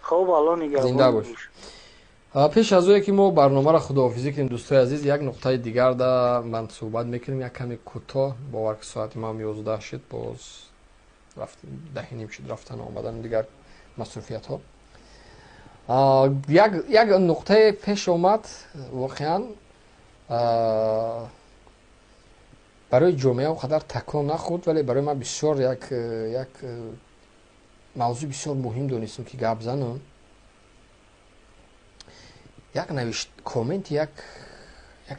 Хуб, Аллоҳ нигаҳбон. Зинда бош. Пеш аз оне ки мо барномаро худоҳофизӣ кунем, дӯстои азиз, як нуқтаи дигар да ман суҳбат мекунем, як каме кӯтоҳ. Бовар ки соати маам 11 шуд, боз 10:30 шуд, рафтану омадану дигар масруфиятҳо. Як нуқтае пеш омад, воқеан барои ҷомеа он қадар такон нахӯрд, вале барои ман бисёр як мавзӯи бисёр муҳим донистам ки гап занам. Як навишт коммент як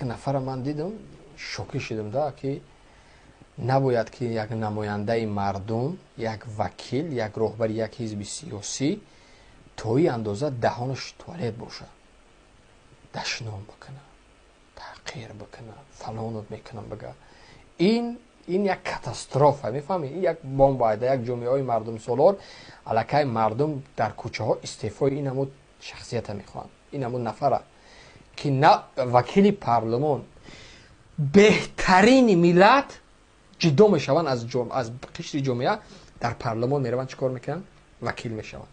нафара ман дидам, шокӣ шудам, да, ки набояд ки як намояндаи мардум, як вакил, як роҳбари як ҳизби сиёсӣ то ин андоза даҳонаш туалет бошад, дашном бикунад, таҳқир бикунад, фалонот мекунам бага. Ин як катастрофа, мефаҳмед? Ин як бомба, як ҷомеаҳои мардумсолор, аллакай мардум дар кӯчаҳо истеъфои ин ҳамун шахсията мехоҳанд, ин ҳамун нафара ки на вакили парлумон, беҳтарини миллат ҷудо мешаванд аз қишри ҷомеа, дар парлумон мераванд, чӣ кор мекунанд? Вакил мешаванд.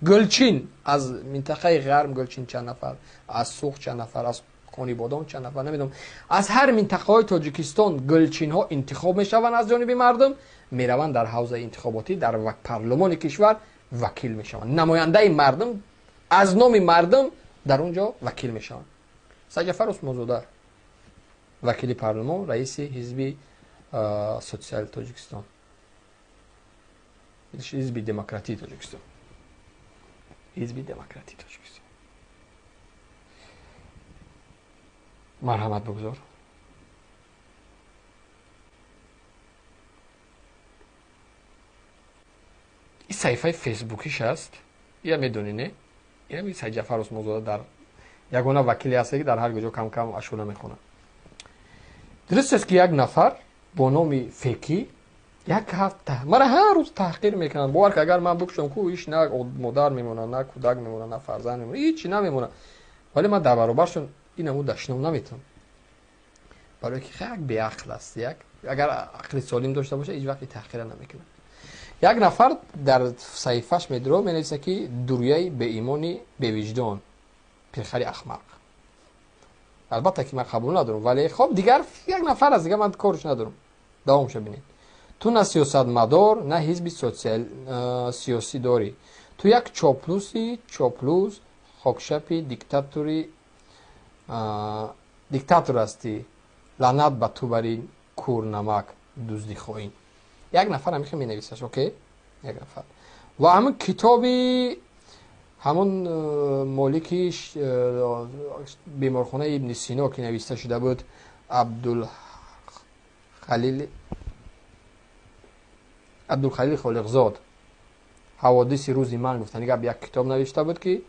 Гулчин аз минтақаи ғарб гулчин чанд нафар, аз Суғд чанд нафар, аз Конибодом чанд нафар, намедонам, аз ҳар минтақаҳои Тоҷикистон гулчинҳо интихоб мешаванд аз ҷониби мардум, мераванд дар ҳавзаи интихоботӣ, дар парлумони кишвар вакил мешаванд. Намояндаи мардум аз номи мардум дар он ҷо вакил мешаванд. Саҷафар Усмонзода, вакили парлумон, раиси ҳизби социали Тоҷикистон, ҳизби демократии Тоҷикистон, ҳизби демократии Тоҷикистон. Марҳамат бигузор. Ин саҳифаи фейсбукиш аст, ия медонӣ, не? Ин Саидҷафар Усмонзода дар ягона вакиле ҳаст, ки дар ҳар куҷо кам-кам ашула мехонад. Дуруст аст ки як нафар бо номи фекӣ як ҳафта мара ҳар рӯз таҳқир мекунанд. Бовар ки агар ман бикушам, ку ҳеч на модар мемонад, на кӯдак мемонад, на фарзанд мемонад, ҳеч намемонад. Вале ман дар баробаршон ин ҳамун дашном наметавонам, барои ки як беақл аст. Як агар ақли солим дошта бошад, ҳеҷ вақт таҳқира намекунад. Як нафар дар саҳифаш медиро менависад ки дурияи беимони бевиҷдон, пирхари ахмақ. Албатта ки ман қабул надорам, вале хоб дигар як нафар аст, дигар ман корш надорам. Давомша бинед. Ту на сиёсатмадор, на ҳизби сиёсӣ дорӣ. Ту як чоплуси чоплус, хокшапи диктатор ҳастӣ. Лаънат ба ту бари кӯрнамак, дузди хоин. Як нафар ҳамихе менависаш, окей? Як нафар. Ва ҳамун китоби ҳамун молики беморхонаи Ибни Сино ки нависта шуда буд, Абдулхалил Холиқзод, ҳаводиси рӯзи ман гуфтани гап, як китоб навишта буд ки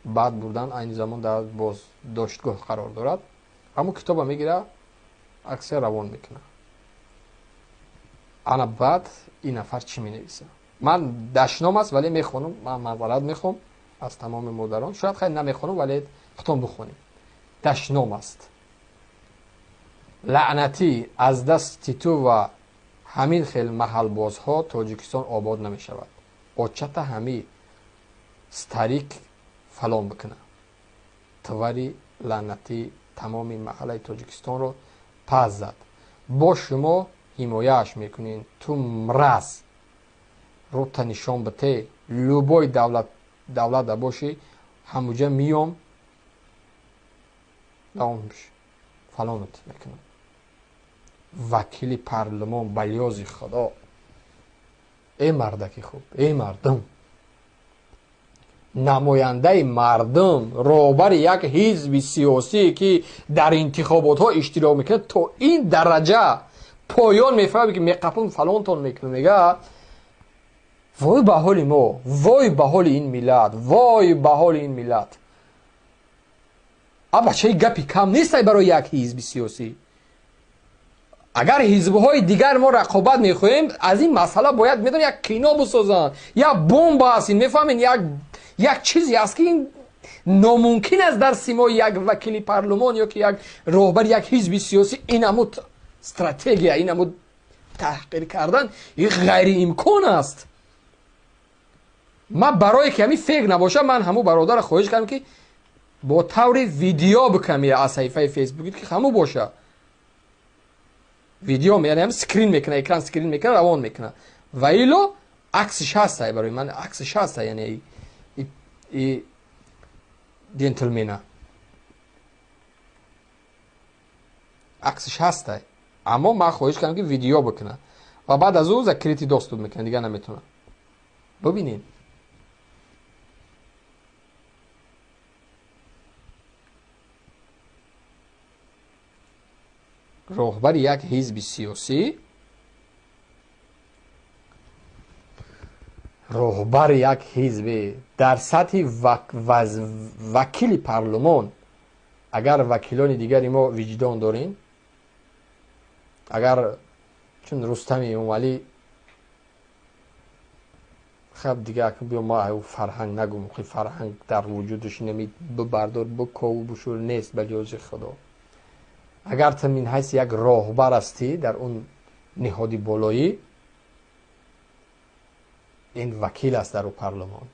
баъд бурдан айни замон дар боздоштгоҳ қарор дорад. Ҳамун китоба мегира, аксия равон мекунад. Ана баъд ин нафар чӣ менависад? Ман дашном аст, вале мехонам, ман маъзарат мехоҳам аз тамоми модарон. Шояд хеле намехонам, вале худтон бихонем. Дашном аст. Лаънатӣ аз дасти ту ва ҳамин хел маҳалбозҳо Тоҷикистон обод намешавад. Очата ҳами старик фалон бикунад. Твари лаънатӣ тамоми маҳаллаи Тоҷикистонро пас зад. Бо шумо ҳимояаш мекунед. Ту мраз рота нишон бите, любой давлат бошӣ, ҳамуҷа миём, давомш фалонат мекунам. Вакили парлумон, балёзи худо. Эй мардаки хуб, эй мардум, намояндаи мардум, роҳбари як ҳизби сиёсӣ ки дар интихоботҳо иштирок мекунад, то ин дараҷа поён мефаҳмад ки меқапум фалонтон мекунам. Мега вой ба ҳоли мо, вой ба ҳоли ин миллат, вой ба ҳоли ин миллат. А бачаи гапи кам нестай барои як ҳизби сиёсӣ. Агар ҳизбҳои дигар мо рақобат мехоҳем, аз ин масъала бояд медон як кино бисозанд, як бомба аст ин, мефаҳмед, як чизе аст ки ин номумкин аст дар симои як вакили парлумон ё ки як роҳбари як ҳизби сиёсӣ ин ҳамун стратегия, ин ҳамун таҳқир кардан, ин ғайриимкон аст. Ман барое ки ҳамин фейк набошад, ман ҳамун бародарро хоҳиш кардам, ки бо таври видео бикунам аз саҳифаи фейсбуки, ки ҳамун боша. Видео яъне ҳам скрин мекунад, экран скрин мекунад, равон мекунад. Ва ило аксиш ҳаста, барои ман аксиш ҳаста, яъне и джентльмена аксиш ҳаста. Аммо ман хоҳиш кардам, ки видео бикунад ва баъд аз ӯ закрытый доступ мекунад, дигар наметавонад. Бубинед. Роҳбари як ҳизби сиёсӣ, роҳбари як ҳизби дар сатҳи вакили парлумон, агар вакилони дигари мо виҷдон дорем, агар чун Рустами Эмомалӣ хаб дига биё ма фарҳанг нагум, фарҳанг дар вуҷудаш нами бибардор, биков, бушур нест, ба ҷози Худо. Агар ту мин ҳайси як роҳбар ҳастӣ дар он ниҳоди болоӣ, ин вакил аст дар ӯ парлумон,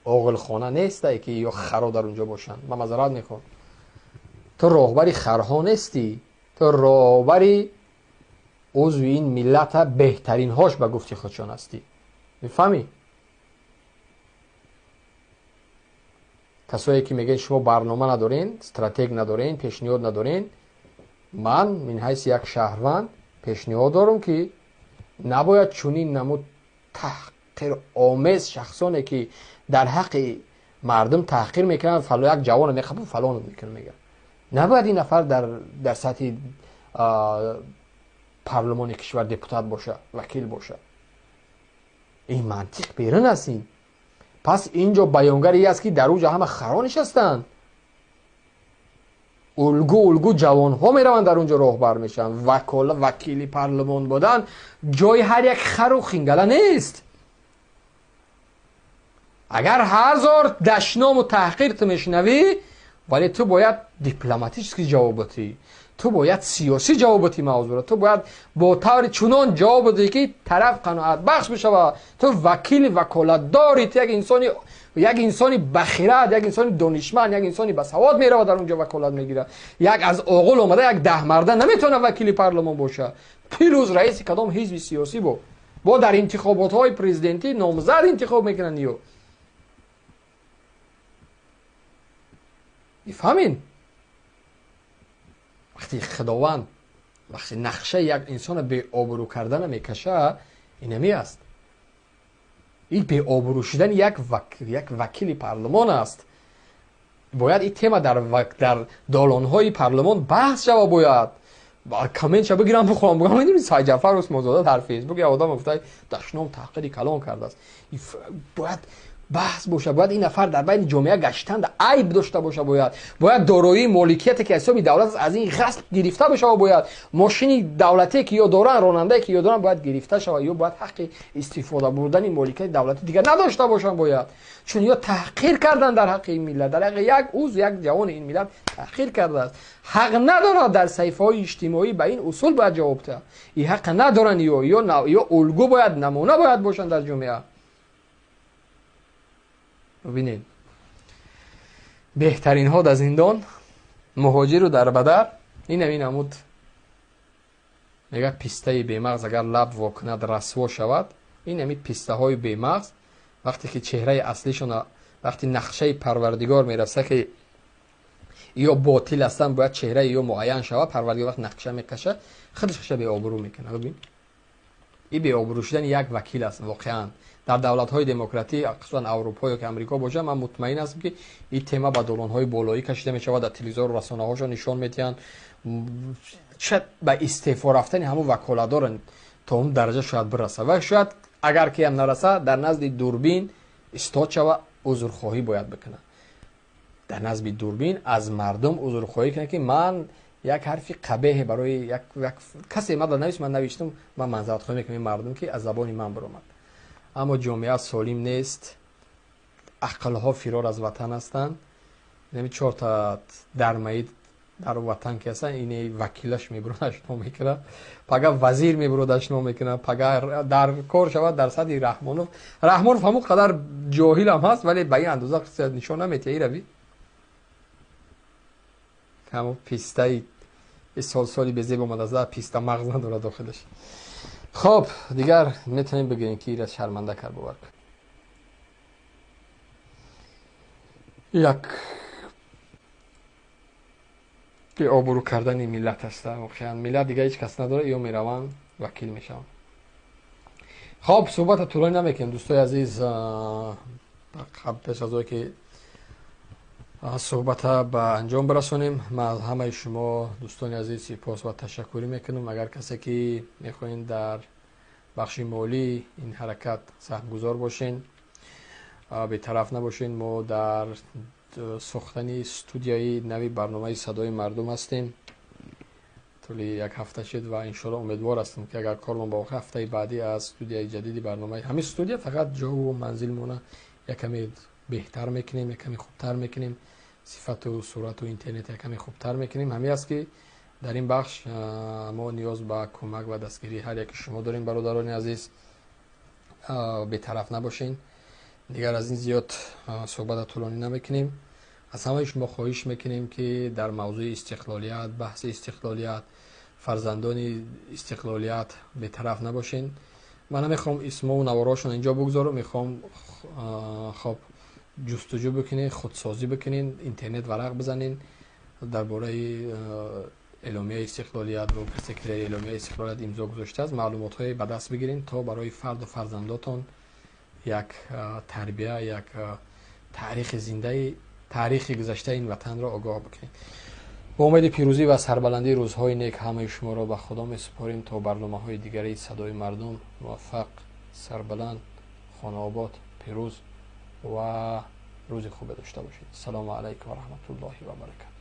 оғилхона нестай ки ё харо дар унҷо бошанд. Ман мазарат мехоҳам, ту роҳбари харҳо нестӣ, ту роҳбари узви ин миллата беҳтаринҳош ба гуфти худшон ҳастӣ. Мефаҳмӣ? Касое ки мегӯянд шумо барнома надорен, стратег надорен, пешниҳод надорен, ман мин ҳайси як шаҳрванд пешниҳод дорам, ки набояд чунин намуд таҳқиромез шахсоне ки дар ҳаққи мардум таҳқир мекунанд, фало як ҷавона мехабу фалон мекунад, мегӯяд. Набояд ин нафар дар сатҳи парлумони кишвар депутат боша, вакил боша. Ин мантиқ берун аст. Ин пас инҷо баёнгари аст, ки дар уҷа ҳама харо нишастанд. Улгу улгу ҷавонҳо мераванд дар унҷо роҳбар мешаванд. Вакили парлумон будан ҷои ҳар як хару хингала нест. Агар ҳазор дашному таҳқир ту мешунавӣ, вале ту бояд дипломатически ҷавоб бидиҳӣ, ту бояд сиёсӣ ҷавоб бидиҳӣ мавзӯъро, ту бояд бо таври чунон ҷавоб бидиҳӣ, ки тараф қаноатбахш бишавад. Ту вакили ваколатдорӣ, ту як инсони бахират, як инсони донишманд, як инсони басавод меравад дар унҷо ваколат мегирад. Як аз оғул омада як даҳмарда наметавонад вакили парлумон бошад. Плюс раиси кадом ҳизби сиёсӣ бо дар интихоботҳои президентӣ номзад интихоб мекунанд ё. Мефаҳмед? Вақти Худованд вақти нақшаи як инсона беобрӯ кардана мекашад, инами аст. Ин беобрӯ шудани як вакили парлумон аст. Бояд ин тема дар долонҳои парлумон баҳс шава, бояд комментша бигирам, бихонам, бигам медонӣ Сайҷафар Усмонзода дар Фейсбук як одам гуфта дашном таҳқири калон кардааст. Бояд баҳс боша, бояд ин нафар дар байни ҷомеа гаштан айб дошта боша, бояд дороии моликияте ки аз ҳисоби давлат аст аз ин ғасб гирифта бишава, бояд мошини давлатие ки ё доранд, ронандае ки ё доранд бояд гирифта шава, ё бояд ҳаққи истифода бурдани моликияти давлатӣ дигар надошта бошанд бояд. Чун ё таҳқир кардан дар ҳаққи ин миллат, дар ҳаққи як узв, як ҷавони ин миллат таҳқир кардааст. Ҳақ надорад дар саҳифаҳои иҷтимоӣ ба ин усул бояд ҷавоб диҳад. Ин ҳақ надоранд, ё улгу бояд, намуна бояд бошанд дар ҷомеа. Бубинед, беҳтаринҳо дар зиндон, муҳоҷиру дарбадар. Инам ин амуд мегӯяд пистаи бемағз агар лаб вокунад расво шавад. Ин ами пистаҳои бемағз вақте ки чеҳраи аслишон, вақти нақшаи Парвардигор мераса, ки ё ботил ҳастанд, бояд чеҳраи ё муайян шавад. Парвардигор вақт нақша мекашад, худаш хаша беобрӯ мекунад. Бубин, ин беобрӯ шудани як вакил аст воқеан. Дар давлатҳои демократӣ, хусусан Аврупо ё ки Амрико бошад, ман мутмаин ҳастам, ки ин тема ба долонҳои болоӣ кашида мешавад, дар телевизору расонаҳошон нишон медиҳанд. Шояд ба истеъфо рафтани ҳамун ваколатдор то он дараҷа шояд бирасад, ва шояд агар ки ҳам нарасад, дар назди дурбин истод шава, узрхоҳӣ бояд бикунад. Дар назди дурбин аз мардум узрхоҳӣ кунад, ки ман як ҳарфи қабеҳе барои як касе ман навишт, ман навиштам, ман манзаратхоҳӣ мекунам мардум, ки аз забони ман баромад. Аммо ҷомеа солим нест, ақлҳо фирор аз ватан ҳастанд. Инами чорта дармаид Дар ватан ки ҳастан, ине вакилаш мебурад, ашно мекунад, пага вазир мебурад, ашно мекунад, пага дар кор шавад дар садри Раҳмонов. Раҳмонов ҳамон қадар ҷоҳил ҳам ҳаст, вале ба ин андоза қисса нишон наметиҳад. Ирави ҳамон пистаи сол-соли безеб омадааст, писта мағз надорад дохилаш. Хоб, дигар метавонем бигӯем, ки ира шарманда кард, бовар кун. Як обрӯ кардани миллат аст. Воқеан миллат дигар ҳеҷ кас надорад, ё мераванд вакил мешаванд. Хоб, суҳбата тӯлонӣ намекунем, дӯстои азиз. Пеш аз оне ки суҳбата ба анҷом бирасонем, ман аз ҳамаи шумо, дӯстони азиз, сипос ва ташаккурӣ мекунам. Агар касе ки мехоҳед дар бахши молии ин ҳаракат саҳмгузор бошен, бетараф набошен, мо дар сохтани студияи нави барномаи «Садои мардум» ҳастем. Тӯли як ҳафта шуд ва иншоалло умедвор ҳастем, ки агар кормон ба охир, ҳафтаи баъдӣ аз студияи ҷадиди барномаи, ҳамин студия фақат ҷову манзилмона якаме беҳтар мекунем, якаме хубтар мекунем, сифату сурату интернет якаме хубтар мекунем. Ҳамин аст, ки дар ин бахш мо ниёз ба кӯмак ва дастгирии ҳар яки шумо дорем, бародарони азиз. Бетараф набошен. Дигар аз ин зиёд суҳбата тӯлонӣ намекунем. Аз ҳамаи шумо хоҳиш мекунем, ки дар мавзӯи истиқлолият, баҳси истиқлолият, фарзандони истиқлолият бетараф набошен. Ман намехоҳам исмову наворҳошон инҷо бигзорам, мехоҳам, хоб, ҷустуҷӯ бикунед, худсозӣ бикунед, интернет варақ бизанед дар бораи эъломияи истиқлолият ва касе ки эъломияи истиқлолият имзо гузоштааст, маълумотҳое ба даст бигиред, то барои фарду фарзандотон як тарбия, як таърихи зиндаи таърихи гузаштаи ин ватанро огоҳ бикунед. Бо умеди пирӯзӣ ва сарбаландии рӯзҳои нек ҳамаи шуморо ба Худо месупорем то барномаҳои дигари «Садои мардум». Муваффақ, сарбаланд, хонаобод, пирӯз ва рӯзи хубе дошта бошед. Ассалому алайкум ва раҳматуллоҳи ва баракату.